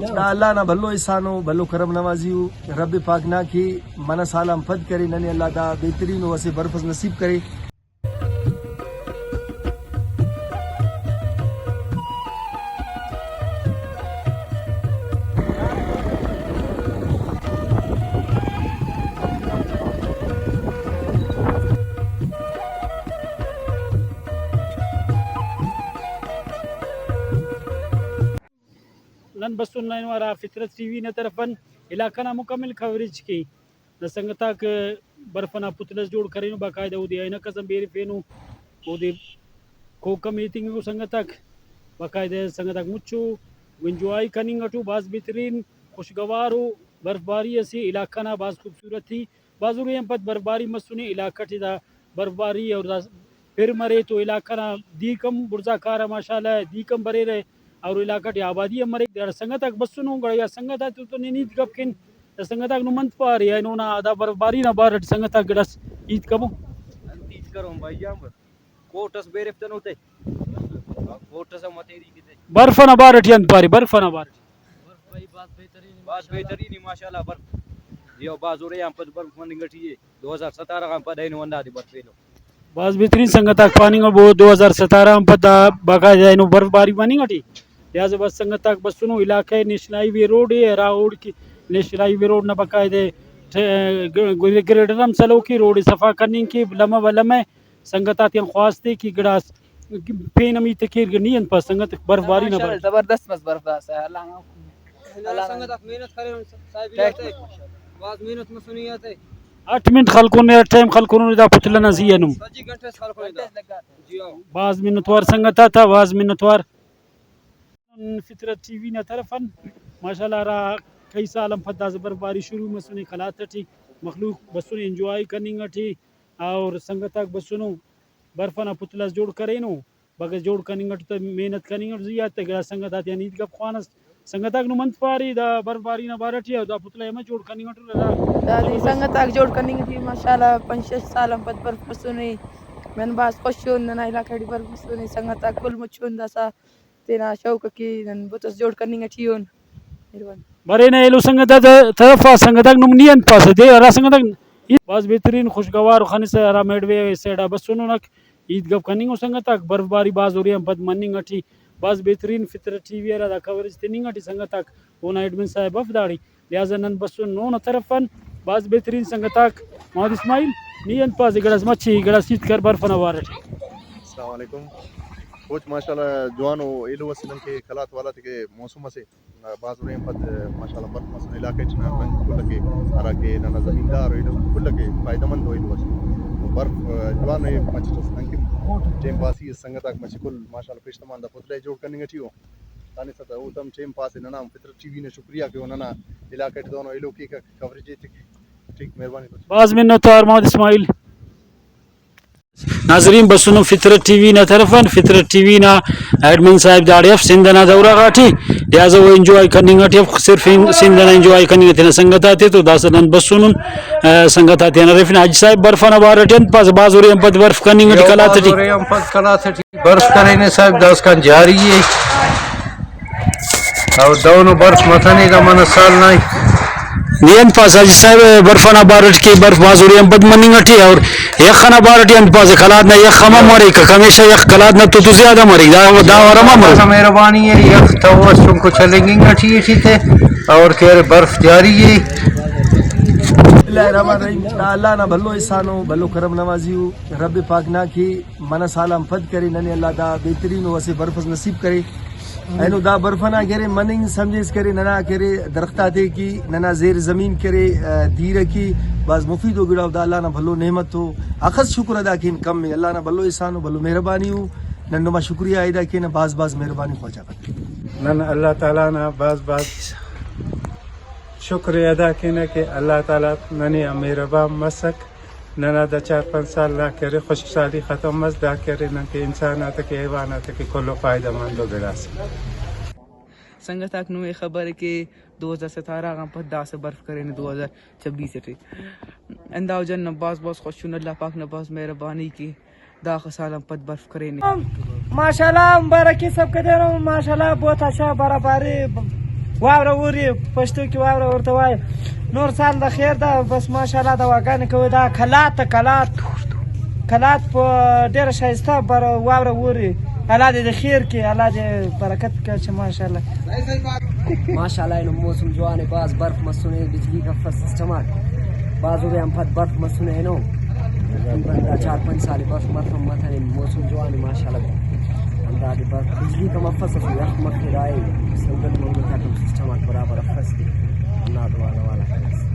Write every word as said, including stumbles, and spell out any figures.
دا اللہ نا بھلو احسان ءُ، بھلو کرم نوازی ءُ۔ رب پاک نا کہ منہ سال آن پد کرے، ننے اللہ دا بہترین ءُ اسہ برف اس نصیب کرے۔ نن بسن اینو ہرا فطرت ٹی وی نا طرف ان علاقہ نا مکمل کوریج کے۔ دا سنگتاک برف ئنا پتلہ ئس جوڑ کرینو، باقاعدہ اودے عینک ئس ہم بیرفینو، اودے کوک ہم ایتنگو سنگتاک۔ باقاعدہ سنگتاک مچو انجوائے کننگ اٹو، بھاز بہترین خوشگوار ءُ برف باری اسے علاقہ نا بھاز خوبصورتی۔ بھاز ارے آن پد برف باری مسنے علاقہ ٹی، دا برف باری اور دا پِر مرے تو علاقہ نا دیک ہم بڑزا کارہ، ماشاءاللہ دیک ہم بریرہ اور علاقہ ٹی آبادی ہم مریک۔ داڑا سنگتاک بسنو، گڑا یا سنگت آتتون ہیت گپ کین۔ دا سنگتاک نم انت پارے، اینو نا دا برف باری نا بارٹ سنگتاک گڑاس ہیت کبو۔ انت ہیت کرون بھائی جان، بس کوٹ اس بیرفتنو تے، کوٹ اس ہم تیری کتے۔ برف ئنا بارٹ انت پارے، برف ئنا بارٹ؟ بھاز بہترین ءِ ماشاءاللہ، برف یو بھاز ارے آن پد برف مننگ ٹی ءِ، دو ہزار ستارہ غان پد اینو ہندادے برف ایلو۔ بھاز بہترین۔ سنگت آک پاننگ ءُ دو ہزار ستارہ آن پد دا باقاعدہ اینو برف باری مننگ ٹی، لہٰذا بس سنگت آک بسنو، علاقہ نیشنل ہائی وے روڈ ءِ، ہرا اوڑکہ نیشنل ہائی وے روڈ نا باقاعدہ ٹ-، گ-، گ-، گریڈر ہم سلوک ءِ، روڈ ءِ صفا کننگ کے لمہ بہ لمہ۔ سنگت آتیان خواست ءِ کہ گڑاس پین ہم ہیت ءِ کیر، نی انت پاس سنگت، برف باری نا ماشاءاللہ بارٹ؟ زبردست مس برف داسہ، اللہ نا حکم ءِ۔ اللہ نا سنگت آک محنت کرینن صاحب، ٹھیک۔ یاتے بھاز محنت مسنے یاتے۔ اٹ منٹ خلکونے، اٹ ٹائم خلکونے دا پتلہ نا زی آ نم۔ سجی گھنٹہ اس خلکونے دا۔ جی ہاں۔ بھاز منت وار سنگت آتا، بھاز منت وار۔ فطرت ٹی وی نا طرف ان ماشاءاللہ ہرا کئی سال آن پد داسہ برف باری شروع مسنے، قلات ٹی مخلوق بسنے انجوائے کننگ ٹی، اور سنگت آک بسنو، برف ئنا پتلہ اس جوڑ کرینو، بگس جوڑ کننگ اٹ تہ محنت کننگ اٹ زیات تہ۔ گڑا سنگت آتیان ہیت گپ خوانس، سنگت آک نم انت پارے دا برف باری نا بارہ ٹی؟ اور دا پتلہ امہ جوڑ کننگ اٹ ہرا دادے سنگت آک جوڑ کننگ ٹی ماشاءاللہ پنچ شش سال آن پد برف مسنے۔ نن بھاز خوش اُن، ننا علاقہ ٹی برف مسنے، سنگت آک کل مچ اُن داسہ تینا شوق ءِ کہ نن بت اس جوڑ کننگ ٹی اُن۔ مہربانی۔ مرینہ ایلو سنگت آتا طرف آ، سنگت آک نم نی انت پاسہ دے، ہرا سنگت آک بھاز بہترین خوشگوار خنسہ، ہرا میڈ وے سائیڈ آ بسنو نک، ہیت گپ کننگو سنگت آک، برف باری بھاز ارے آن پد مننگ ٹی بھاز بہترین فطرت ٹی وی ہرا دا کوریج تننگ ٹی سنگت آک اونا ایڈمن صاحب اف داڑے، لہٰذا نن بسن اونا طرف ان۔ بھاز بہترین سنگت آک۔ محمد اسماعیل، نی انت پاسہ گڑاس مچے، گڑاس ہیت کر برف ئنا بارٹ۔ السلام علیکم۔ کوچ ماشاءاللہ جوانو ایلو اسے ننکہ قلات والاتیکہ موسم اسے بھاز ارے آن پد ماشاءاللہ برف مسنے علاقہ ٹی نا رنگ کل کہ ہرا کہ ننا زمیندار و ایلو کل کہ فائدہ مند و ایلو اسے برف جوان اے مچٹ اس ننکہ ٹائم پاسی اس سنگت آک مچے کل ماشاءاللہ پیشتمان دا پتلہ جوڑ کننگ ٹی او۔ دانے ستا او تم ٹائم پاس ننا ہم فطرت ٹی وی نا شکریہ کہ او ننا علاقہ ٹی دونو ایلو کیک کوریج ایتک۔ ٹھیک، مہربانی۔ بھاز منت وار محمد اسماعیل۔ ناظرین بسنو فطرت ٹی وی نا طرف ان، فطرت ٹی وی نا ایڈمن صاحب داڑے اف سندھ ئنا دورہ غاٹی، لہٰذا او انجوائے کننگ ٹی اف، صرف ان-، سندھ ئنا انجوائے کننگ تینا سنگت آتے تو داسہ نن بسنن، آ، سنگت آتیان ہرفنہ۔ حاجی صاحب برف ئنا بارٹ انت پاسہ؟ بھاز ارے آن پد برف کننگ ٹی یو قلات بھاز ٹی۔ ارے آن پد قلات ٹی برف کرینے صاحب، داسکان جاری ءِ۔ او دہنو برف متنے دا منہ سال نائ۔ نی انت پاس حاجی صاحب، برف ئنا بارٹ کہ برف بھاز ارے آن پد مننگ ٹی، اور یخ ئنا بارٹ انت پاس؟ قلات نا یخ ہم مریک، ہمیشہ یخ قلات نا تو تو زیادہ مریک، دا، دا وار ہم مریک۔ مہربانی ءِ، یخ تو اس چنکو چلینگنگ ٹی ٹی تے، اور کہ ارے برف جاری ءِ۔ بسم اللہ الرحمن الرحیم۔ دا اللہ نا بھلو احسان ءُ، بھلو کرم نوازی ءُ۔ رب پاک نا کہ منہ سال آن پد کرے، ننے اللہ دا بہترین ءُ اسہ برف اس نصیب کرے۔ اینو دا برف ئنا کہ ارے مننگ سمجھیس کہ ارے ننا کہ ارے درخت آتے کہ ننا زیر زمین کہ ارے، آ، دیر ئٹی بھاز مفید ءُ گڑا ءُ، دا اللہ نا بھلو نعمت ءُ، اخس شکر ادا کین کم ءِ، اللہ نا بھلو احسان ءُ بھلو مہربانی ءُ، نن نما شکریہ ادا کینہ، بھاز بھاز مہربانی خواجہ غاک۔ نن اللہ تعالیٰ نا بھاز بھاز شکر ادا کینہ کہ اللہ تعالیٰ ننے آ مہربان مسک۔ ننا دا چار پنچ سال نا کہ ارے خشک سالی ختم مس، دا کہ ارے ننکہ انسان آتکہ حیوان آتکہ کلو فائدہ مند ءُ گڑاس۔ سنگت آک نمے خبر ءِ کہ دو ہزار ستارہ غان پد داسہ برف کرینے دو ہزار چھبیس ٹی۔ ہندا وجہ نا بھاز بھاز خوش اُن، اللہ پاک نا بھاز مہربانی کہ داخہ سال آن پد برف کرینے۔ ماشاءاللہ، مبارکی سب کے دے رہا ہوں، ماشاءاللہ، بہت اچھا، برابر ہے۔ واورہ اوری، پشتو کہ واورہ اوڑتہ وائے۔ نور سال دا خیر دا، بس ماشاءاللہ دا واگانے کوئی دا کلات تا کلات۔ کلات پہ ڈیرہ شائستہ بر واورہ اوری۔ اللہ دے دے خیر کے، اللہ دے برکت کرچہ ماشاءاللہ۔ ماشاءاللہ اینو موسم جوان ءِ، بھاز برف مسنے، بجلی کفس سسٹم آک۔ بھاز وڑے آن پد برف مسنے اینو۔ تقریباً دا چار پنچ سال برف متنے متنے، موسم جوان ءِ ماشاءاللہ۔ ہندادے برف بجلی کم افس، اسہ یخ مفے دائے، سنگت منگت آک ہم سسٹم آک برابر افس کہ ہندا دعا نوالا کریس۔